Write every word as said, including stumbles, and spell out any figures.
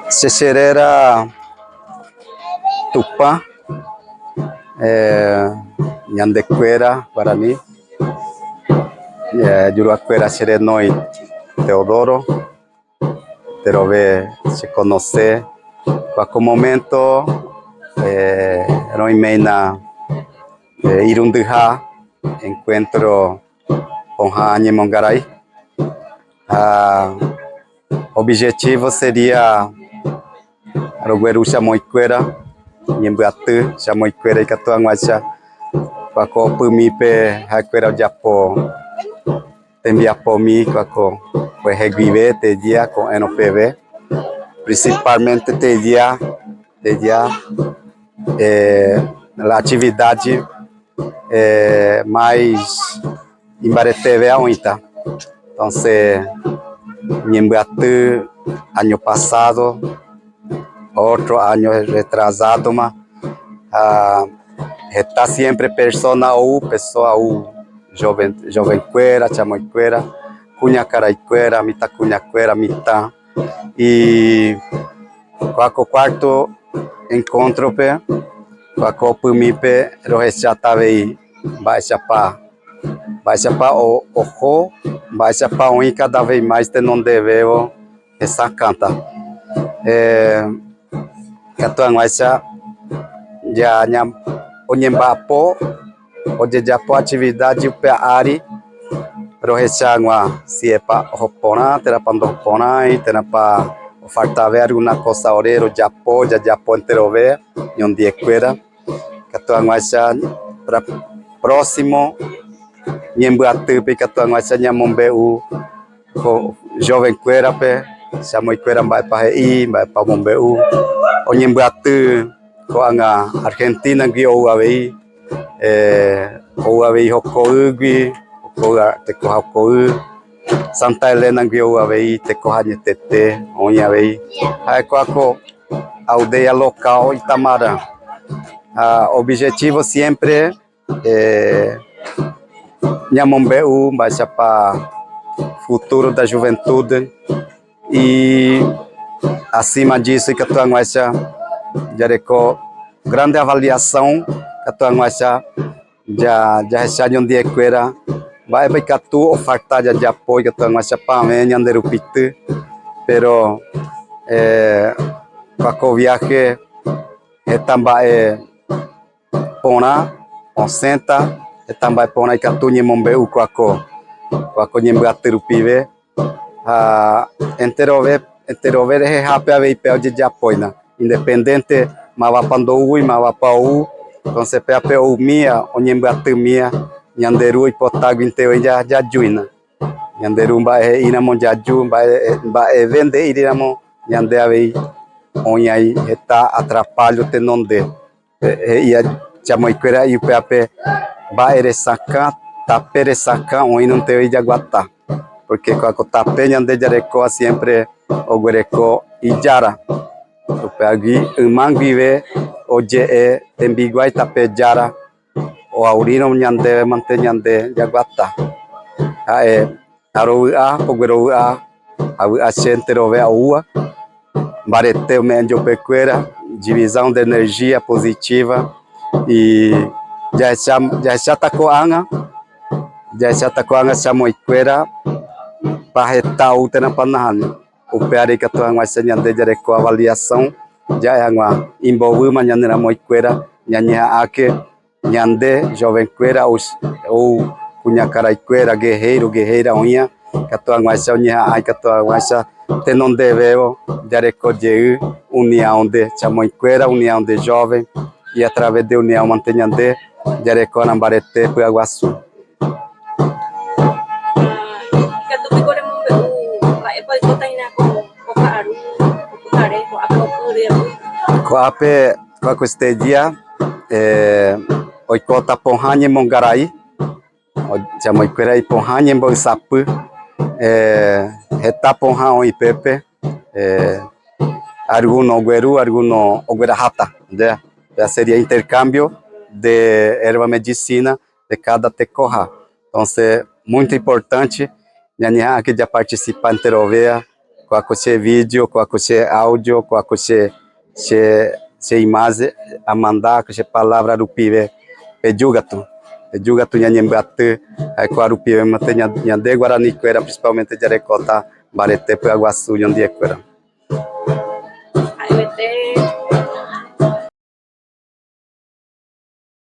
Che cherera Tupã, eh, ñandekuéra guarani, eh, juruhakuéra cherenói Teodoro, enterove che conoce, kuako momento, eh, roĩmína, eh, irundyha encuentro pohã ñemongarai. Ah, objetivo sería rogueru chamoĩkuéra, ñembyaty chamoĩkuéra ikatu hag̃uáicha, kuako opymi pe ha'ekuéra ojapo tembiapomi, kuako kuehe guive tedia ko'ẽrõ peve, principalmente tedia, tedia, eh, la atividade, eh, mais imbareteve oĩta. Entonces, ñembyaty año pasado, otro año retrasado ma, ah, heta siempre persona ou pessoa ou joven, jovenkuéra, chamoĩkuéra, kuñakaraikuéra, mitãkuñakuéra, mitã. Y kuako cuarto encontro-pe, kuako opymi pe rohecháta avei mba'éichapa, mba'éichapa o-, oho, mba'éichapa oĩ cada vez más tenondevévo hesakãta. Eh, ikatu hag̃uáicha ya ña-, oñemba'apo, ojejapo atividade upe ári, rohecha hag̃ua, sipa oho porã, térãpa ndoho porãi, térãpa ofaltave alguna cosa ore rojapo, jajapo enterove, ñondiekuéra. Ikatu hag̃uáicha para próximo ñembyatýpe ikatu hag̃uáicha ñamombe'u jovenkuérape, chamoĩkuéra mba'épa he'i, mba'épa omombe'u, oñembyaty ko'ág̃a Argentina-gui ou avei, eh, ou avei Hokoýgui, Hokoy, tekoha Hokoy, Santa Helena-gui ou avei, tekoha añetete oĩ avei. Ha'ekuéra ko aldeia local Itamarã. Ah, objetivo siempre, eh, ñamombe'u mba'éichapa futuro da juventude, y acima disso, ikatu hag̃uáicha jareko grande avaliação, ikatu hag̃uáicha ja-, jahecha ñondiekuéra, mba'épa ikatu ofalta jajapo, ikatu hag̃uáicha pavẽ ñande rupity, pero, eh, kuako viaje heta mba'e porã osẽta, heta mba'e porã ikatu ñemombe'u kuako, kuako ñembyaty rupive. Ha enterove, enterove rehehápe avei pe ojejapóina, independiente mávapa ndoúi, mávapa ou, entonces péape oumíva, oñembyatymíva, ñande Ru oipotáguinte oĩ ja-, jajúina. Ñande Ru mba'e he'íramo jaju, mba'e, mba'eve nde'íriramo ñande avei oĩ avei heta atrapallo tenonde. He-, he'i chamoĩkuéra ipy'ápe mba'e resakã, tape resakã oĩrõnte voi jaguata. Porque kuako tape ñande jarekóva siempre oguereko ijára. Upéagui yma guive oje'e tembiguái tape jára, oaurĩrõ ñandéve mante ñande jaguata. Ha'e arovy'a, oguerovy'a, avy'a che enterove oúva, mbarete ome'ẽ jopekuéra, divisão de energia positiva, y jahecha, jahecháta ko'ág̃a, jahecháta ko'ág̃a chamoĩkuéra, pa heta ou térãpa nahániri. Upévare ikatu hag̃uáicha ñande jareko avaliação, ja'e hag̃ua imbovýma ñanerãmoĩkuéra, ñañeha'ãke, ñande jovenkuéra ou, ou kuñakaraikuéra, guerreiro, guerreira oĩva, ikatu hag̃uáicha oñeha'ã, ikatu hag̃uáicha tenondevévo jareko jey uniãonde, chamoĩkuéra uniãonde joven, y a través de união mante ñande jareko arã mbarete py'aguasu. Ikatu piko remombe'u mba'épa oikóta hína ko, ko ka'aru, ko pyhare, ko'ápe opyre. Ko'ápe, ko'ápe este día, eh, oikóta pohã ñemongarai, o-, chamoĩkuéra ipohã ñembo'ysapy, eh, heta pohã oĩ upépe, eh, alguno ogueru, alguno ogueraháta, ya, ya sería intercambio de erva medicina, de cada tekoha. Entonces, muito importante, ñañeha'ãke ja participante rovéa, kuáko che vídeo, kuáko che áudio, kuáko che, che, che imagen amanda, kuáko che palavra rupive, pejúgatu, pejúgatu ñañembyaty, ha'ekuaa rupive mante ña-, ñande guaranikuéra, principalmente jarekóta mbarete pya'aguasu ñondiekuéra.